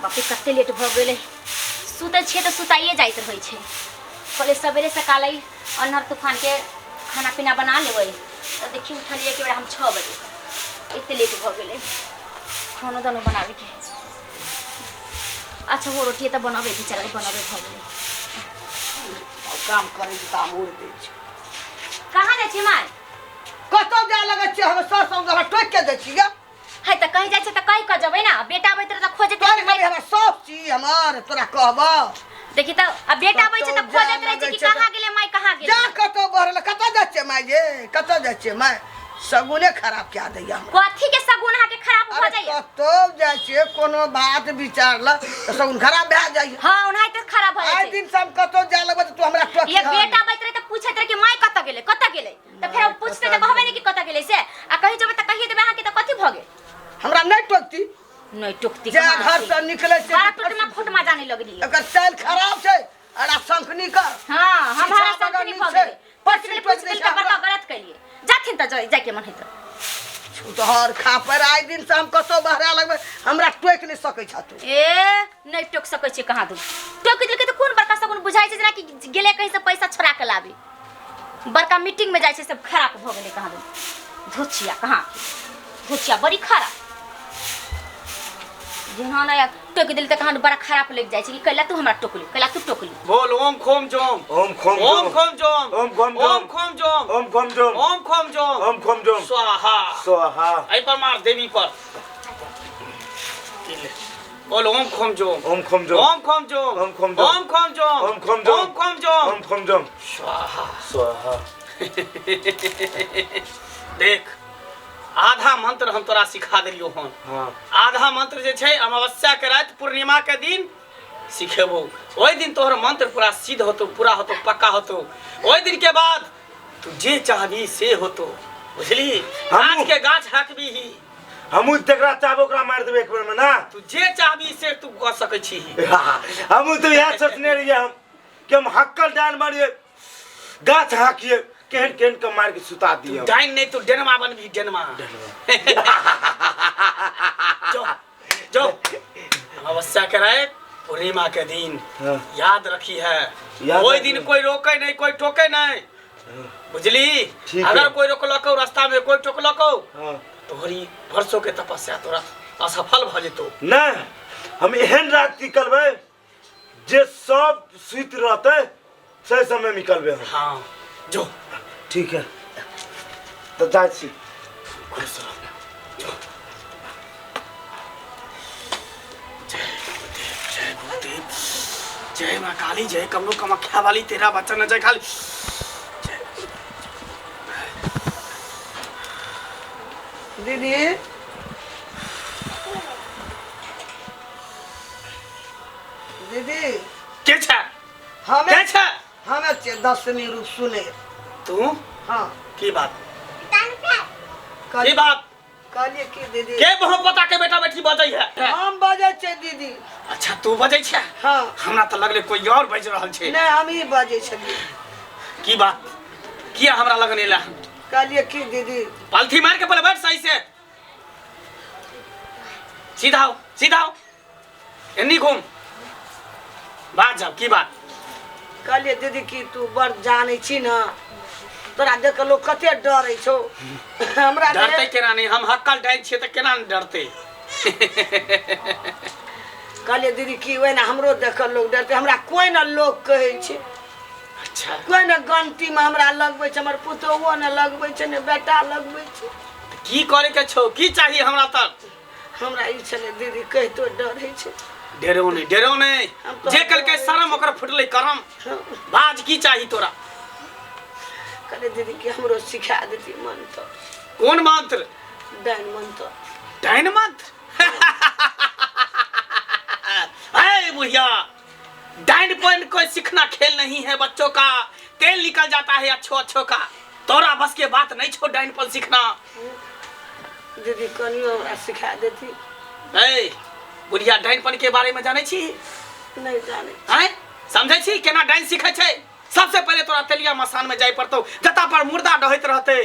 बाप रे कते लेट भऽ गेलै। सुतै छियै तऽ सुताइए जाइत रहै छै। कहलियै सवेरे सकाल अन्हर तूफानके खाना पीना बना लेबै, तऽ देखी उठलियै कि बेरा हम 6 बजे, एते लेट भऽ गेलै खानो दानो बनाबैके। अच्छा वो रोटी तऽ बनाबै बेचारा बनाबै भऽ गेलै। काम करै छी तऽ उड़ दै छै। कहाँ जाइ छी माय? कतौ जाय लगै छियै, हम सर सब हमरा टोकि के दै छियै। है तऽ कहीं जाइ छै तऽ कहि कऽ जेबै ने, बेटा आबैत रहै तऽ खोजैत तोहर रहै। हमरा सब चीज हमर तोरा कहबऽ। देखी तऽ आ बेटा आबै छै तऽ कतौ खोजैत जाय रहै छै कि लगै छै कहाँ गेलै माय, कहाँ जा गेलै। कतौ बहरल, कतऽ जाइ छियै माय जे, कतऽ जाइ छियै माय? सगुने खराब कए दैया हमरा। कथी के सगुन अहाँके खराब भऽ अरे जाइया? कतौ जाइ छियै कोनो बात विचार ल तऽ सगुन खराब भए जाइया। हाँ ओनाहिते खराब भऽ आइ जाइ छै। दिन से हम कतौ जाय लगबै तऽ तू हमरा टोकी। ये बेटा आबैत रहै तऽ पूछैत रहै कि माय कतऽ गेलै, कतऽ गेलै, तऽ फेर हम पूछते तऽ कहबै ने कि कतऽ गेलै से, आ कहीं जेबै तऽ कहिए देबै अहाँके तऽ कथी भऽ गेल? हमरा नहि टोकती। नहि टोकती। जे घर से निकले छै बड़ा टुटमा फुटमा जाने लगली। एकर चालि खराब छै। अरे शंखनी कर। हाँ हमारा पीछा बगल शंखनी भऽ नीक छै। गेलै। पूछ पछी देली, पूछ टोकि दै देली छै तऽ बड़का हमरा। गलत केलिए। जाथिन तऽ जायके मन हेतै। छुतहर खा पर आइ दिन से हम कतौ बहरा लगबै हमरा टोकि नहि सकै छ तू। ए नहि टोक सकै छै कहाँ दू टोकि देलकै तऽ कोन बड़का सगुन बुझाइ छै, जेनाकि गेलै कहीं से पैसा छोड़ा के लाबे, बड़का मीटिंग में जाइ छै, सब खराब भऽ गेलै कहाँ दू धोचिया, कहाँ धोचिया बड़ी खराब। जेना नहि टोकि देली तऽ कहाँ बड़ा खराब लागि जाइ छै कि कैला तू हमरा टोकली, कैला तू टोकली। बोल ओम खोम जोम। ओम खोम ओम जोम। खोम जोम। ओम खोम जोम। ओम खोम जोम। ओम खोम जोम। ओम खोम जोम। ओम खोम जोम। स्वाहा। स्वाहा। एहि पर मार देवी पर। ई ले। बोल ओम खोम जोम। ओम खोम जोम। ओम खोम जोम। ओम खोम जोम। ओम खोम जोम। ओम खोम जोम। ओम खोम जोम। ओम खोम जोम। स्वाहा। स्वाहा। देख आधा मंत्र हम तोरा सिखा देलियो हन। हाँ। आधा मंत्र जे छै अमावस्या के राति पूर्णिमा के दिन सिखेबो, ओहि दिन तोहर मंत्र पूरा सिद्ध होतो, पूरा होतो, पक्का होतो। ओहि दिन के बाद तू जे चाहबी से होतो, बुझली? हमहूँ- गाछ के गाछ हाकबी ही। हमहूँ जकरा चाहबो ओकरा मारि देबै एक बेर में ना। तू जे चाहबी से तू कऽ सकै छी। हमहूँ तऽ इएह सोचने रहियै हम कि हम हक्कल डान मारियै, गाछ हाँकियै, केहन केहन के मारि के सुता दियै। डाइन नहीं तू डेनमा बनबी, डेनमा। जो जो अमावस्या के रात पूर्णिमा के दिन। हाँ। याद रखी है। याद कोई रखी। दिन कोई रोके नहीं, कोई टोके नहीं, बुझली? ठीक अगर है। कोई रोकलको रास्ता में, कोई टोकलको, हाँ। तोहरी वर्षों के तपस्या तोरा असफल भ जेतो। नहीं, हम एहन रात निकलबै जे सब सुति रहतै से समय निकलबै हम। हाँ जो। ठीक है तऽ जाइ छी। खुश रह जो। जय गुरुदेव, जय गुरुदेव, जय माँ काली, जय कमलो कमाख्या वाली, तेरा बच्चा न जय खाली। दीदी दीदी। के छै? हमे। के छै? हमे छियै दशमी रूप सुने। तू? हाँ। की बात? कहलियै- की बात? कहलियै की दीदी। के बहु पता के बेटा बेटी बजै है? हम बजै छियै दीदी। अच्छा तू बजै छै? हाँ। हमरा तऽ लगलै कोई और बाजि रहल छै। नहि, हमही बजै छलियै। की बात, किया हमरा लगन एला? कहलियै की दीदी। पालथी मार के पहले बैठ सही से, सीधा हो, सीधा हो, एन्नी घूम, बात जाओ, की बात? कहलियै दीदी की तू बड़ जानै छी ने, तोरा देख के लोग कते डरै छौ हमरा। डरते केना नहीं, हम हक्कल डाइन छियै तऽ केना नहीं डरते? कहलियै दीदी की ओहिना हमरो देख के लोग डरते, हमरा कोइ ने लोग कहै छै। अच्छा। कोइ ने गनतीमे हमरा लगबै छै, हमर पुतोहुओ ने लगबै छै, ने बेटा लगबै छै। की करे के छौ, की चाही हमरा तक? हमरा ई छलै दीदी, कहितो डर होइ छै। डेरो नहीं, डेरो नहीं। हम तो जे कलकै डरै शरम ओकर फुटलै करम। हाँ। बाज, की चाही तोरा? कहलियै दीदी कि हमरो सिखा देती मंत्र। कोन मंत्र? डाइन मंत्र। डाइन मंत्र? अरे बुढ़िया, डाइन पॉइंट कोई सीखना खेल नहीं है बच्चों का, तेल निकल जाता है अच्छो अच्छो का। तोरा बस के बात नहीं छो डाइन पर सीखना। दीदी कनियो हमरा सिखा देती। ए बुढ़िया, डाइन पन के बारे में जानै छी? नहि जानै। आँय, समझै छी केना डाइन सीखै छै? सबसे पहिले तोरा तेलिया मसान में जाय पड़तौ, जतऽ पर मुर्दा डहैत रहतै।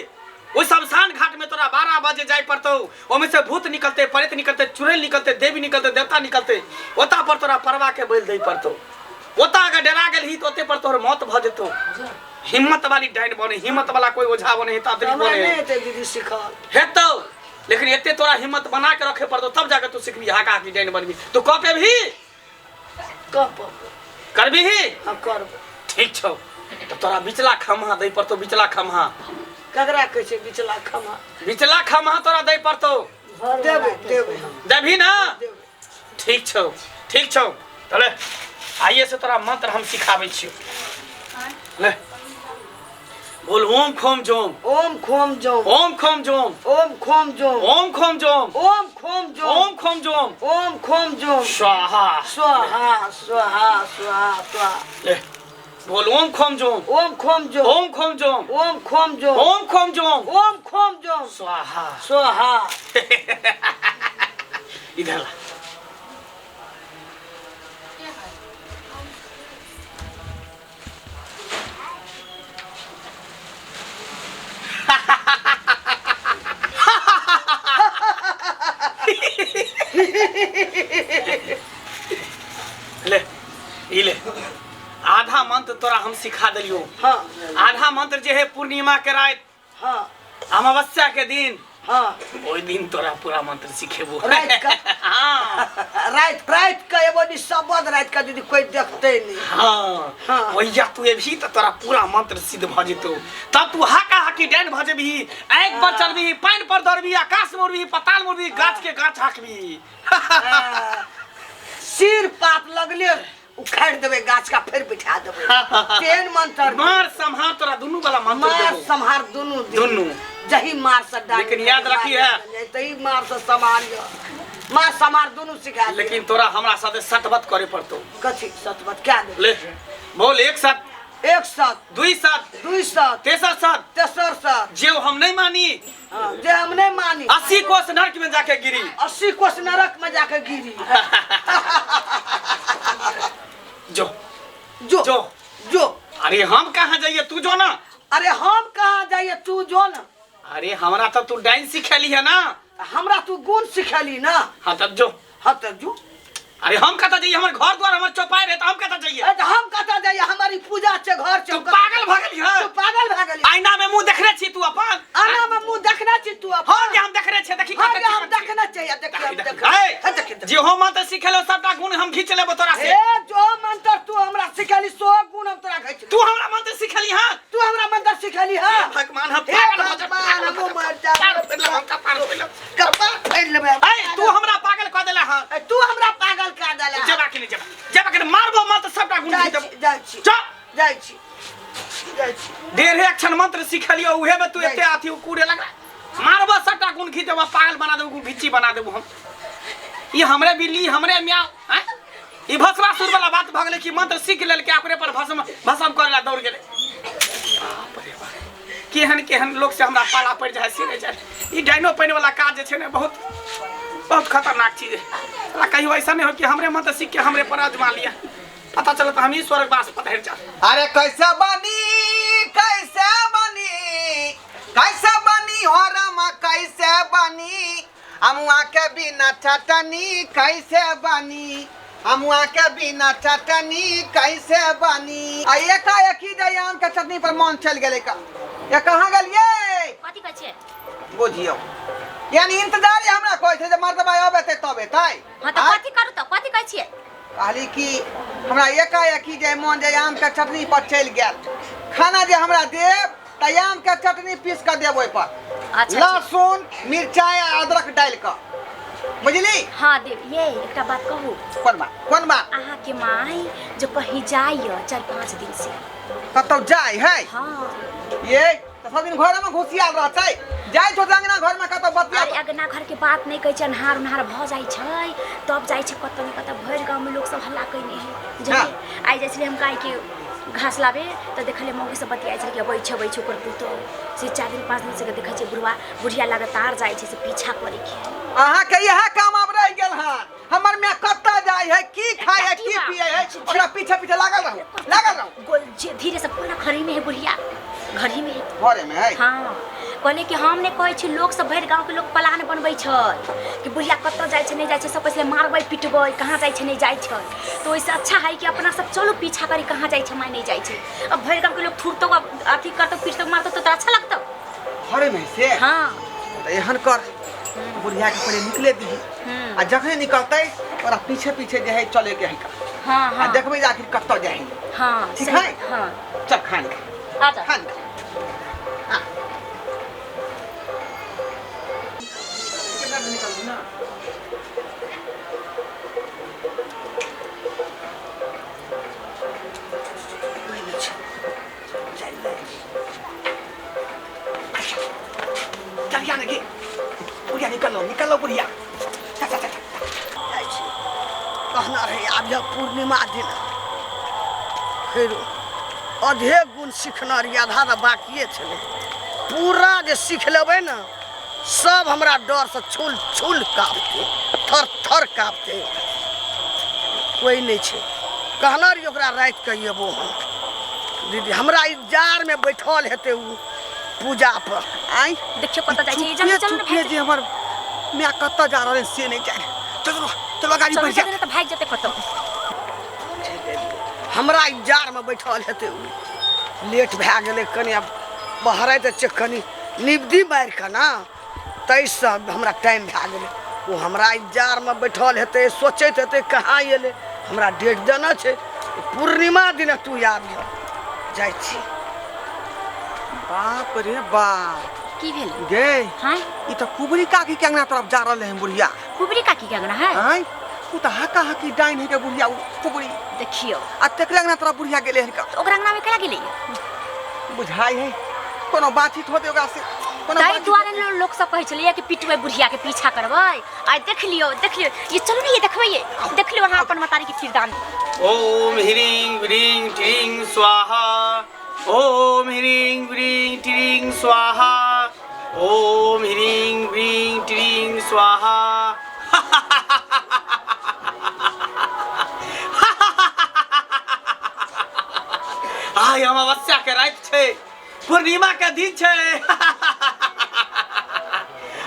ओहि शमशान घाट में तोरा 12 बजे जाय पड़तौ। ओमे से भूत निकलते, प्रेत निकलते, चुड़ैल निकलते, देवी निकलते, देवता निकलते। ओता पर तोरा परवा के बैल दै पड़तौ। ओता अगर डरा गेलही तो ओते पर तोहर मौत भ जेतौ। हिम्मत वाली डाइन बने, हिम्मत वाला कोई ओझा बने, तांत्रिक हमरा बने। नहि हेतै दीदी सिखल। हेतौ, लेकिन एते तोरा हिम्मत बना के रखे पड़तौ, तब जाके तू सिखबी, हाका हाकी डाइन बनबी। तू कह पेबही? कह पबो। करबीही? हम करबै। ठीक छौ, तऽ तोरा बिचला खम्हा दै पड़तौ। बिचला खम्हा ककरा कहै छै बिचला खम्हा? बिचला खम्हा तोरा दै पड़तौ। देबै देबै हम। देबही ना? देबै। ठीक छौ, ठीक छौ। चले, आइए से तोरा मंत्र हम सिखाबै छियौ। ले बोल, ओम खोम जोम। ओम खोम जोम। ओम खोम जोम। ओम खोम जोम। ओम खोम जोम। ओम खोम जोम। ओम खोम जोम। ओम खोम जोम। स्वाहा। स्वाहा स्वाहा स्वाहा स्वाहा। ले बोल, ओम खोम जोम। ओम खोम जोम। ओम खोम जोम। ओम खोम जोम। ओम खोम जोम। ओम खोम जोम। स्वाहा। स्वाहा। इधर ला। ले ई ले, आधा मंत्र तोरा हम सिखा देलियो। हाँ। आधा मंत्र जे है पूर्णिमा के रात, हाँ, अमावस्या के दिन, हाँ, ओहि दिन तोरा पूरा मंत्र सिखेबो। राति का? हाँ। राति राति के एगो निशब्द राति के दीदी कोई देखते नहीं। हाँ। हाँ। ओहिया तू एबही तऽ तोरा पूरा मंत्र सिद्ध भऽ जेतौ। तब तू हाका हाकी डाइन भऽ जेबही, आगि पर चलबही, पानि पर दौड़बही, आकाश में उड़बही, पताल में उड़बही, गाछ के गाछ हाकबही। हाँ। सिर पात लगले उखाड़ देबै गाछ का, फिर बिठा देबै। तेन मंत्र। मार सम्हार तोरा दुनू वाला मंत्र मार देबो। सम्हार दुनू दिन। दुनू। जही मार से डाल। लेकिन याद रखी है। तही मार से सम्हार, मार सम्हार दुनू सिखा दे। लेकिन तोरा हमरा साथे सटबत करे पड़तो। कथी सतबत क्या दे? ले बोल, एक साथ। एक साथ। दुई साथ। दुई साथ। तेसर साथ। तेसर साथ। जे हम नहीं मानी, हाँ, जे हम नहीं मानी, 80 कोस नरक में जाके गिरी। 80 कोस नरक में जाके गिरी। जो। जो। जो। जो। अरे हम कहाँ जाइए, तू जो ना। अरे हम कहाँ जाइए, तू जो ना। अरे हमरा तो तू डांस सिखेली है ना। हमरा तू गुण सिखेली ना। हाँ तब जो। हाँ तब जो। अरे हम कतऽ जाइए, हमर घर द्वार हमर चौपाई रहे, तऽ हम कतऽ जाइए? ए, तऽ हम कतऽ जाइए, हमारी पूजा छै, घर छै। तू पागल भऽ गेली है। तू पागल भऽ गेली। आईना में मुंह देखने छी तू अपन? आना में मुंह देखने छी तू अपन? हाँ, जे हम देखने छी, देखी हाँ, कतऽ जे हम चिकन छी। देखने छी, देखी हम देखी, देखने। ए, हाँ, देखी, देखी। जे हम मंत्र सिखेलो सबटा गुण हम घीच लेबो तोरा से। ए, जो मंत्र तू हमरा सिखेली सो गुण हम तोरा घीच तू हमरा मंत्र सिखेली हां? तू हमरा मंत्र सिखेली हां? हे भगवान, हम हे पागल भऽ जाब। भगवान, हम मर जाब। पार हो गेलहुँ, हम कपार हो गेलहुँ। कपार फाड़ि लेबै। ए, तू हमरा पागल कऽ देला हां। ए, तू हमरा पागल कऽ देला। जेबा कि नहि जेबा? जेबा कि नहि? मारबो मंत्र सबटा गुण जाइ घीच छी, देबो। जाइ छी। चल। जाइ छी, जाइ छी। डेढ़े अक्षर मंत्र सिखलियो, उहे में तू एते जाइ। अथी कूड़े लगला। मारबो सबटा गुण घीच देबो, पागल बना देबो, भिच्ची बना देबो हम। ई हमरे बिल्ली हमरे म्याऊ हैं, ई भस्मासुर वाला बात भऽ गेलै कि मंत्र सीख लेलकै, ओकरे पर भस्म भस्म करे ला दौड़ गेलै। बाप रे बाप, केहन केहन लोग से हमरा पाला पड़ि जाइ से नहि जाने। ई डाइनो पानि वाला काज जे छै ने, बहुत बहुत खतरनाक चीज है। साला कहियो ऐसा नहीं हो कि हमरे मंत्र सीख के हमरे पर आजमा लिया, पता चला तो हम ही स्वर्गवास पधर जा। अरे कैसे बनी, कैसे बनी, कैसे बनी हो रामा, कैसे बनी अमुआ के बिना चटनी, कैसे बनी अमुआ के बिना चटनी, कैसे बनी। आ एकाएकी जे आम के चटनी पर मन चलि गेलै का, ये कहाँ गेलियै? कथी कहै छियै? बुझियौ, यानी इंतजार हमरा कहै छै जे मर्दबा अबेतै तब एतै। हाँ तऽ आँय? कथी करू तऽ कथी कहै छियै? कहली कि हमरा एकाएकी जे मन जे आम के चटनी पर चलि गेल, खाना जे हमरा देब तऽ आम के चटनी पीस कऽ देब ओहिपर। अच्छा। लहसुन मिरचाइ आ अदरक डालि कऽ, बुझली? हाँ देव। ये एकटा बात कहू? कोन बात, कोन बात? अहाँके माय जो कहीं जाइए 4-5 दिन से। कतौ जाइ है? हाँ। ये तऽ सब दिन घरमे घुसियाल रहतै, जाइ छौ तऽ अंगना घरमे कतौ बतिया। अरे अंगना घर के बात नहीं कहै छै, अन्हार उन्हार भऽ जाइ छै तब जाइ छै कतौ ने कतौ, भरि गाँवमे लोक सब हल्ला कयने है बुझलियै। आइ जाइ छलियै हम गायके घास लाबे तऽ देखलियै मौगी सब बतियाइ छलै कि अबै छै अबै छै ओकर पुतोहु, से 4 दिन 5 दिन से देखै छियै बुढ़वा बुढ़िया लगातार जाइ छै से पीछा करे के। अहाँके इएह काम आब रहि गेल हन, हमर माय कतऽ जाइ है, की खाइ है, की पियै है, ओकरा पीछे पीछे लागल रहू, लागल रहू। गोल जे धीरे से पूरा घरही में है बुढ़िया, घरही में है। घरे में है? हाँ, कहलियै कि हम नहि कहै छी, लोक सब भरि गाँवके लोक प्लान बनबै छै कि बुढ़िया कतऽ जाइ छै नहि जाइ छै, सब कहै छलै मारबै पिटबै, कहाँ जाइ छै नहि जाइ छै। तऽ ओहिसँ अच्छा है कि अपना सब चलू पीछा करी, कहाँ जाइ छै माय नहि जाइ छै। अब भरि गाँवके लोक थुरतौ अथी करतौ पिटतौ मारतौ तऽ अच्छा लगतौ घरेमे से? हाँ। तऽ एहन कर, बुढ़िया के पहिले निकले दही आ जखने निकलतै ओकरा पीछे पीछे जे है चले के है का। हाँ। आ हाँ, देखबै जे आखिर कतऽ जाइ है। हाँ। ठीक सही है? बात, हाँ। चल खान खा। आ जा। खान खा। आ। चल या गे बुढ़िया, निकल लो, निकल लो बुढ़िया। चल चल चल। जाइ छी, कहना रहै आबिह पूर्णिमा दिन। फेर अधे गुण सीखना रहियै, आधा तऽ बाकिए छलै। पूरा जे सीख लेबै ने, सब हमरा डरसँ छुल छुल काँपतै, थर थर काँपतै। कोइ नहि छै। कहना रहियै ओकरा रातिके अयबो हम। दीदी हमरा इंतजारमे बैठल हेतै ओ पूजा पर। आइ देखियौ कतऽ जाइ छै। ई जल्दी चलू ने। चुपिए भागि जे हमर माय कतऽ जा रहल है से नहि जाने। चलो चलो, गाड़ी चलू पर जा। जल्दी, नहि तऽ भागि जेतै कतौ। हमरा इंतजारमे बैठल हेतै ओ। लेट भए गेलै कनि, आब बहराइत छै कनि निबदी मारि कऽ ने, ताहिसँ हमरा टाइम भए गेलै। ओ हमरा इंतजारमे बैठल हेतै, सोचैत हेतै कहाँ एलै। हमरा डेट देने छै, पूर्णिमा दिन तू आबिह। जाइ छी। बाप रे बाप। की भेल? गे। हाँ। ई तऽ कुबरी काकी के अंगना तरफ जा रहले हैं बुढ़िया। कुबरी काकी के अंगना है? आँय, उ तऽ हाका हाकी डाइन है के बुढ़िया उ कुबरी। देखियौ। आ तेकरे अंगना तरफ बुढ़िया गेले हन का। तऽ ओकरा अंगना में केना गेलै? बुझाइ है कोनो बातचीत होते ओकरा से, कोनो ताहि बातचीत। दुआरे ने लोक सब कहै छलैया कि पिटबै बुढ़िया के, पीछा करबै। आइ देख लियौ, देख लियौ, ये चलू ने, ये देखबै, ये देख लियौ अहाँ अपन मतारी के किरदान। ओम ह्रीं व्रीं ट्रीं स्वाहा, ओम ह्रीं व्रीं ट्रीं स्वाहा, ओम ह्रीं व्रीं ट्रीं स्वाहा। आइ अमावस्या के राति छै, पूर्णिमा के दिन छै।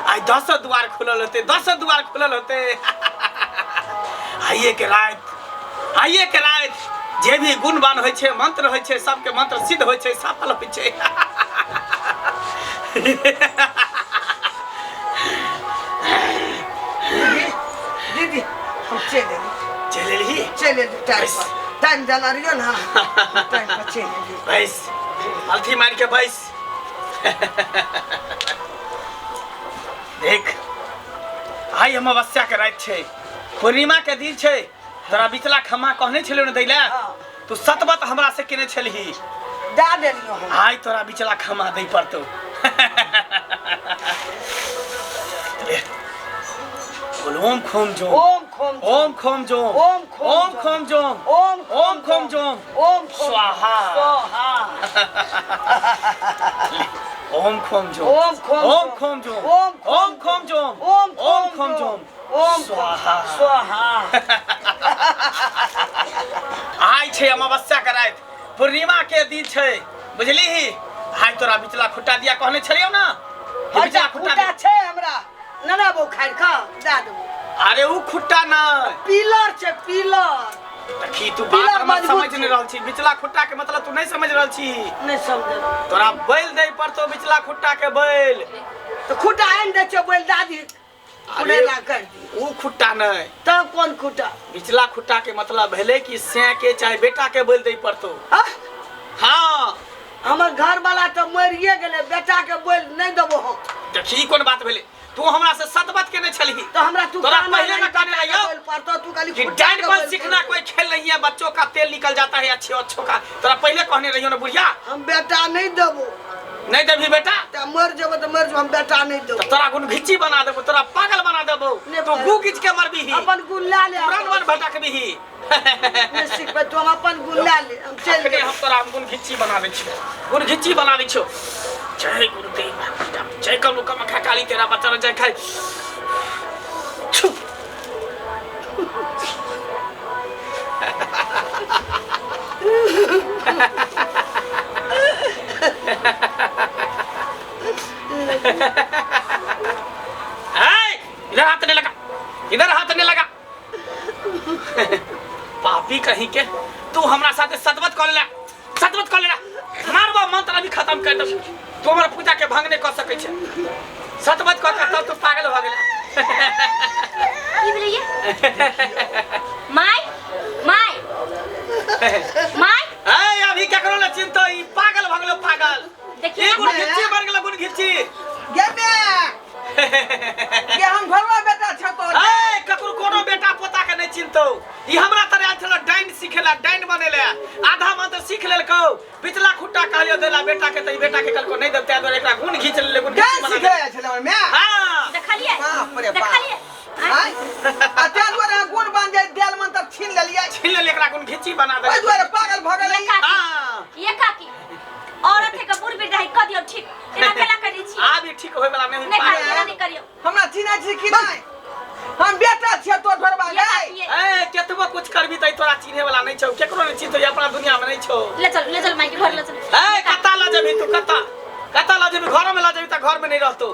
आइ दस द्वार खुलल होते, दस द्वार खुलल होते। आइए के राति, आइए के राति जे भी गुणवान होइ छै, मंत्र होइ छै, सबके मंत्र सिद्ध होइ छै, सफल होइ छै। दीदी, हम चलि एली। चलि एलही? चलि एली टाइम पर। टाइम देने रहियै ने, टाइम पर चलि एली। बैस, पलथी मारि के बैस। देख, आइ अमावस्या के राति छै, पूर्णिमा के दिन छै। तोरा बिचला खम्मा कहने छलियौ ने दै लए? हाँ। तू सतबत हमरा से केने छलही। दए देलियौ हम। आइ तोरा बिचला खम्मा दै पड़तौ। ले। बोल ओम खोम जोम। ओम खोम। ओम खोम जोम। ओम खोम। ओम खोम जोम। ओम। ओम खोम जोम। ओम खोम। स्वाहा। स्वाहा। ओम खोम जोम। ओम खोम। ओम खोम जोम। ओम। ओम खोम जोम। ओम। ओम खोम जोम। ओम। स्वाहा। स्वाहा। आइ छै अमावस्या के राति, पूर्णिमा के दिन छै, बुझलीही? आइ तोरा बिचला खुट्टा दिया कहने छलियौ ना कि बिचला अच्छा खुट्टा खुट्टा छै हमरा नना बो खाइ खा दए देबो। अरे उ खुट्टा नहि। पिलर छै, पिलर। देखी, तू बात पिलर हमर मजबूत समझ छै। नहि रहल छी। बिचला खुट्टा के मतलब तू नहि समझ रहल छी। नहि समझ। तोरा बैल दै पड़तौ, बिचला खुट्टा के बैल। तऽ खुट्टा आनि दै छियौ, बैल दादी। अरे उड़ेला कर दी। उ खुट्टा नहि। तब कोन खुट्टा? बिचला खुट्टा के मतलब भेलै कि सै के चाहे बेटा के बैल दै पड़तौ। आह? हाँ। हमर घर वाला तऽ मरिए गेलै, बेटा के बोल नहि देबो हम। देखी, ई कोन बात भेलै? तू हमरा से सतबत केने छलही। तऽ हमरा तू तोरा कहने पहिले रही ना कहने बेटा के रहियौ बोल पड़तौ, तू खाली कि खुट्टा डाइन के पर बोल सीखना पड़तौ। कोई खेल नहीं है, बच्चों का तेल निकल जाता है अच्छे अच्छों का। तोरा पहले कहने रहियो ना बुढ़िया। हम बेटा नहि देबो। नहीं देबही बेटा? तऽ मर जेबो तऽ मर जेबो, हम बेटा नहि देबो। तो तोरा गुण घिच्ची बना देबो, तोरा पागल बना देबो। ने तू गू घिच के मरबीही। अपन गुण लए ले। तुरंत मन भटकबीही। नहि सिखबै तू, हम अपन गुण लए ले, हम चलि अखने जेबै। हम तोरा हम गुण घिच्ची बना दै छियौ, गुण घिच्ची बना दै छियौ। जय गुरुदेव, जय कमलू कमखा काली, तेरा बच्चा जय खाई छु। पापी कहीं के तू हमरा साथे सतवत कर लेला, सतवत कर लेला। मारबा मंत्र अभी खत्म कर दे। तू हमरा पूजा के भंग नहीं कर सकै छै। सतवत कर के तब तू पागल भ गेला। की भेलै ये? My my my ए अभी केकरो न चिंता, ई पागल भ गेलो पागल। देखिए ई गुण घिच्ची बन गेलो, गुण घिच्ची। गे बे गे हम घरवा बेटा छ तोर। ए ककरो कोनो बेटा पोता के नहीं चिंतो। ई हमरा तरह आयल छलो डाइन सिखेला, डाइन बनेला। आधा मंत्र सीख लेलको, पिछला खुट्टा कहलियो देला बेटा के, त ई बेटा के कहलको नहीं देते, दुआरे एकरा गुण घीच लेले, गुण डाइन घिच्ची बना सिखे देलकै। छले हमर माय। हां देखलिए बाप रे बाप। देखलिए आय आ तें दुआरे अहाँ गुण बन जाय देल मंत्र छीन लेलियै। छीन लेले, एकरा गुण घिच्ची बना ओहि देलकै। दुआरे पागल भ गेलै। हां ये काकी औरत है के बुढ़ बिरधा है, कह दियौ ठीक एना केला करै छी? आब ई ठीक होय वाला नहीं, नहीं पागल। काकी एना नहीं करियौ। हमरा चिन्है छी कि नहि? हम बेटा छियै तोर घरवा ये गे। काकी ये ए केतबो कुछ करबी त ई तोरा चिन्हे वाला नहीं छौ, केकरो नहीं चिन्हतो, ई अपना दुनिया में नहीं छौ। ले चल, ले चल माई के घर ले चल। ए कत्ता ल जेबी तू, कत्ता कत्ता ल जेबी? घर में ल जेबी त घर में नहीं रहतो।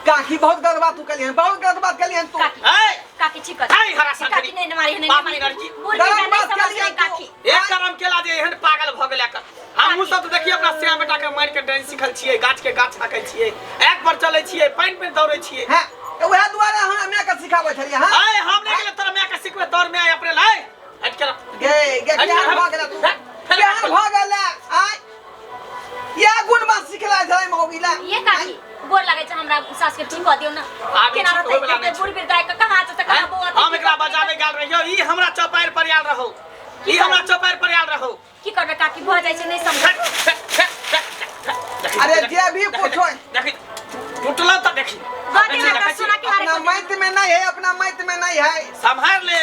काकी बहुत गलत बात तू कलिहन, बहुत गलत बात कलिहन तू। काकी ए काकी ठीक कर। ए हरा काकी संकरी नहीं मारी, नहीं पापी मारी। लड़की। बुढ़ गलत बिरधा नहीं बात समझ कलिहन रही तू। काकी। एक करम केला जे एहन पागल भ गेला कर। हमहूँ सब तऽ देखिए अपना श्याम बेटा के मारि के डाइन सिखल छियै, गाछ के गाछ हाकै छियै, एक पर चलै छियै, पानि पर दौड़ै छियै। हां तऽ उएह दुआरे अहाँ माय के सिखाबै छलियै। हां ए हम नहि गेलै तोरा माय के सिखबै, तोर माय अपने लाय हटि के गे गे केहन भऽ गेला तू, केहन भऽ गेला? आय इएह गुण बात सिखला छलै मौगी ला। ये काकी गोर लागै छै हमरा सास के, ठीक कऽ दियौ ना। आब केना ठीक रहतै? होइवला एते नहि छै। बुढ़ बिरधा के कहाँ छै तऽ कहाँ बौआ? हम एकरा बजाबै गेल रहियौ, ई हमरा चौपारि पर आयल रहौ, ई हमरा चौपारि पर आयल रहौ। की करबै काकी, भऽ जाइ छै, नहीं समझ। अरे जे भी कुछ होय। देखी टूटलो तऽ देखी। दऽ दियौ ना सोना के हार। अपना मैत में नहीं है, अपना मैत में नहीं है। सम्हार ले,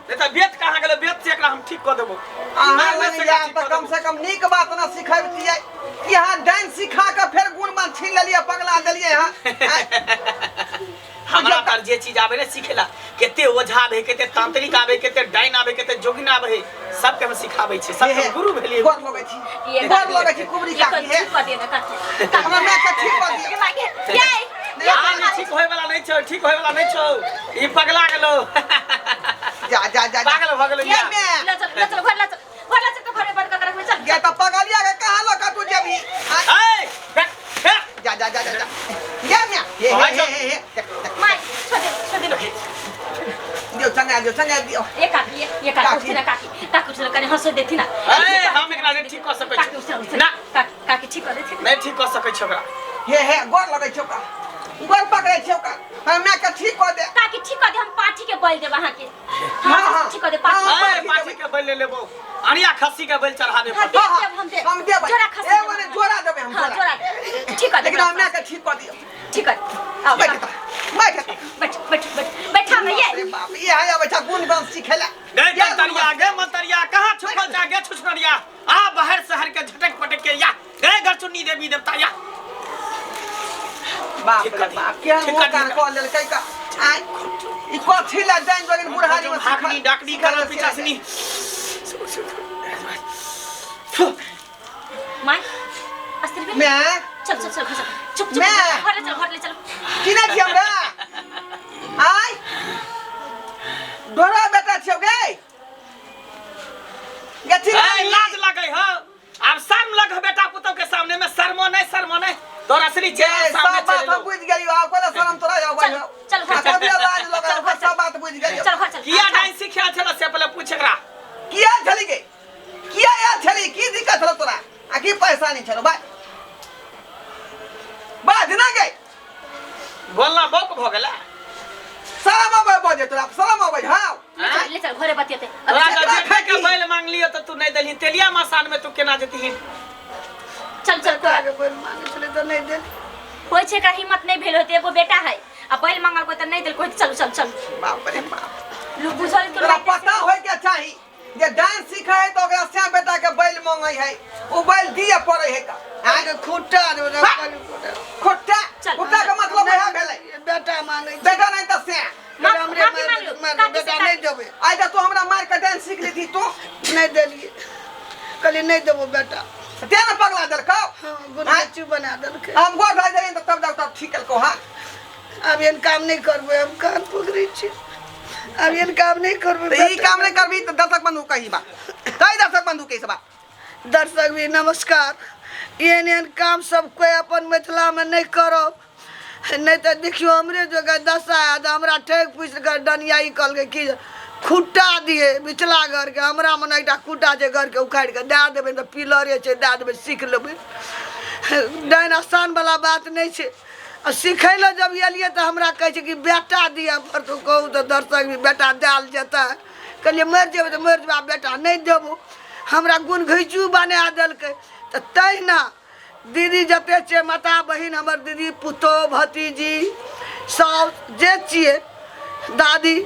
नहीं तऽ बेत कहाँ गेलै? बेत से एकरा हम ठीक कऽ देबो। अहाँ मार लग से जायब ठीक तऽ कऽ कम देबो। से कम नीक बात न सिखबितियै कि अहाँ डाइन सिखा कऽ फेर गुण बात छीन लेलियै, पगला देलियै हँ। आँय, हमरा तर जे चीज आबे ने सिखेला, केते ओझा आबे, केते तांत्रिक आबे, केते डाइन आबे, केते जोगिन आबे, सबके हम सिखाबै छी, सबके हम गुरु भेलियै। गोर लगै छी, ये गोर लगै छी कुबरी ये काकी। हे ठीक कऽ दियौ ना काकी। हमरा माय के ठीक कऽ दियौ। ये माई के ये ये आब ठीक होय वाला नहीं छौ, ठीक होय वाला नहीं छौ, ई पगला गेलो। जा जा जा जा। पागल भऽ गेलो। ये या। माय ले चल, ले चल घर, ले चल घर, ले चल तऽ घरे बंद कऽ के रखबै, चल। गे तऽ पगलिया के कहाँ लऽ कऽ तू जेबही? आँय, ए फेक, फेक। जा जा जा जा जा गे माय, हे हे हे हे हे देख, देख। माई छोड़ दे, छोड़ दे। दियौ चंगा दियौ, चंगा दियौ। ये काकी ये काकी काकी। उठथिन ना काकी, काकी उठथिन, कनि हँसो देथिन ना। ए हम एकरा नहीं ठीक कऽ सकै काकी छी। उठथिन, उठथिन ना। काकी, काकी ठीक कऽ देथिन। नहीं ठीक कऽ सकै छी ओकरा। हे हे गोर लगै छै ओकरा, गोर पकड़ै छै ओकरा, हमरा माय के ठीक कऽ दे। काकी ठीक कऽ दे, हम पाठी के बलि देब अहाँके। हाँ, हाँ। ठीक कऽ दे पाठी। हाँ। ए पाठी के बलि ले लेबो, अनिया खस्सी के बलि चढ़ाबे हाँ, पड़तौ। देब, देब, हम देब। हम देबै। जोड़ा खस्सी एगो देब ने हम। जोड़ा देबै हम, हाँ, जोड़ा। जोड़ा देब। ठीक कऽ देब। लेकिन हमरा माय के ठीक कऽ दियौ। ठीक कऽ देब। आउ बैठ काकी। तऽ, बैठ तऽ। बैठ बैठ बैठ बैठा भैया। अरे बाप, ई है अबै छै गुण बंश सिखेला। गे कंतरिया, गे मंतरिया, कहाँ छुपल जा गे छुछनरिया? आ बाहर शहर के झटक पटक के या गे गरचुन्नी देवी देवता या। बाप ठीक रे कऽ दी। बाप, केहन ठीक मुँह कऽ दी। कान कऽ लेलकै का? आँय, ई कथी ला जाइन जोगिन बुढ़ारी में हाकनी डाकनी करल पिचासनी। माई अस्थिर भेल। माय चल चल चल घर चल, चुप चुप। माय। घर ले चल, घर ले चल। चिन्है छी हमरा? आँय ढोरा बेटा छियौ गे, गे चिन्है? ए लाज लगै ह, आब शर्म लग बेटा पुतौ के सामने में, शर्मो नहीं, शर्मो नहीं, तोर असली चेहरा ए, सामने सब बात चलि हम एलौ। बुझि गेलियौ, आब कोना शरम तोरा अबै चल, हौ? चल, घर आ चल। कथी लाज लगै चल, हौ? घर चल। सब बात बुझि गेलियौ। चल घर चल। किया डाइन सिखा छल से पहले पूछ एकरा। किया छली गे, किया आयल छली? की दिक्कत छलौ तोरा आ की परेशानी छलौ? बाज, बाज ना गे। बोलना बौक भ गेला। शरम अबै बजे तोरा, शरम अबै हौ? ले चल, ले चल घरे बतियेते। तोरा केकरा जब जेठे के खाती? बैल मांगलियो तऽ तू नहीं देलही, तेलिया मसान में तू केना जेतही? चल चल कोरा। के बैल मांगे छलै तऽ नहि देली। होइ छै एकरा हिम्मत नहि भेल होते, एगो बेटा है आ बैल मांगल कोई तऽ नहि देलको। चल चल चल। बाप रे बाप। लू बुझल के तोरा पता होय के चाही जे डांस सीखे है तऽ ओकरा श्याम बेटा के बैल मांगे है, ओ बैल दिए पड़े है का। आगे खुट्टा रे। हाँ। खुट्टा। खुट्टा? चल। खुट्टा के मतलब वएह भेलै। बेटा मांगे छै। बेटा नहीं तऽ श्याम। हमरे माफी मांग लो। मार काकी से बेटा काकी। नहीं देबै। आइ तऽ तू हमरा मार के डांस सीख लेती तू। नहीं देलियै, कहलियै नहीं देबो बेटा। तें ने पगला देलकौ। हाँ, गुणगच्चू बना देलकै। हम गोर भए गेलियै तऽ तब डॉक्टर ठीक केलकौ। हाँ आब एहन काम नहीं करबै, हम कान पकड़ै छी, आब एहन काम नहि करबै। तऽ ई काम नहि करबी तऽ दर्शक बंधु कही बा, कही दर्शक बंधु के बा। दर्शक भी नमस्कार। एहन एहन काम सब कोइ अपन मिथिलामे नहि करब, नहि तऽ देखियौ हमरे जोगर दशा आयत। हमरा ठकि पुछि कऽ डनियाई कहलकै कि खुट्टा दिए बिचला घरके, हमरा मने एकटा खुट्टा छै घरके, उखाड़ि कऽ दए देबै तऽ पिलरे छै, दए देबै, सीख लेबै। डाइन आसान वाला बात नहि छै। आ सिखै लए जब एलियै तऽ हमरा कहै छै कि बेटा दिअ पड़तौ। कहू तऽ दर्शक भी बेटा देल जेतै? कहलियै मरि जेबै तऽ मरि जेबै, आब बेटा नहि देबौ। हमरा गुण घैचू बना देलकै। तऽ तहिना दीदी जते छै, माता बहिन, हमर दीदी, पुतोह, भतीजी, साउस जे छियै, दादी,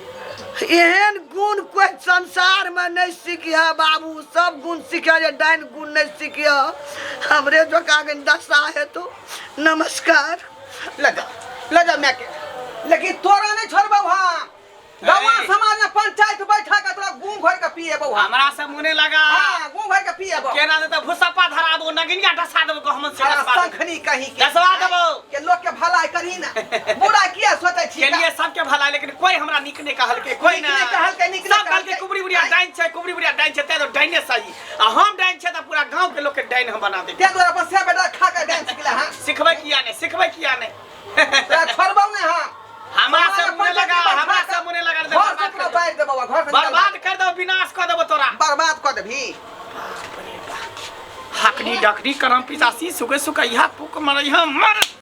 एहन गुण कोइ संसारमे नहि सीखिह बाबू। सब गुण सीखिह जे डाइन गुण नहि सीखिह, हमरे जोका दशा हेतौ। नमस्कार। ले जा, ले जा माय के, लेकिन तोरा नहीं छोड़बौ हम। गाँव समाज में पंचायत बैठा के तोरा गुम भर के पिएबौ हम। हमरा से मुने लगा। हाँ, गुम भर के पिएबौ। केना दे तऽ भुसप्पा धरा देबो, नगिनिया डसा देबो, गहमन से सारा डसवा देबो। शंखनी कहीं के डसवा देबो। के लोग के भलाई करही ना, बुरा किया सोचै छी? के लिए सबके भलाई, लेकिन कोई हमरा नीक नहीं कहलकै, कोई नीक ना नहि कहलकै, नीक नहि सब कहलकै कहलकै। कुबरी बुढ़िया डाइन छै, कुबरी बुढ़िया डाइन छै, तें तो डाइने सही। आ हम डाइन छै तऽ पूरा गांव के लोग के डाइन हम बना देब। ते दुआरे अपन से बेटा खा के डांस सिखला। हाँ, सिखबै किया नहीं, सिखबै किया नहीं? तोरा छोड़बौ नहीं हम। हमरा से समाज मुने लगा, पंचायत हमरा बैठा से मुने लगा, घर से तोरा बाहर देबौ, घर से निकाल। बर्बाद कर देबो, विनाश कर देबो तोरा, बर्बाद कर देबही। हकनी डकनी करम पिसासी सुके सुकैया पुक मरैया मर।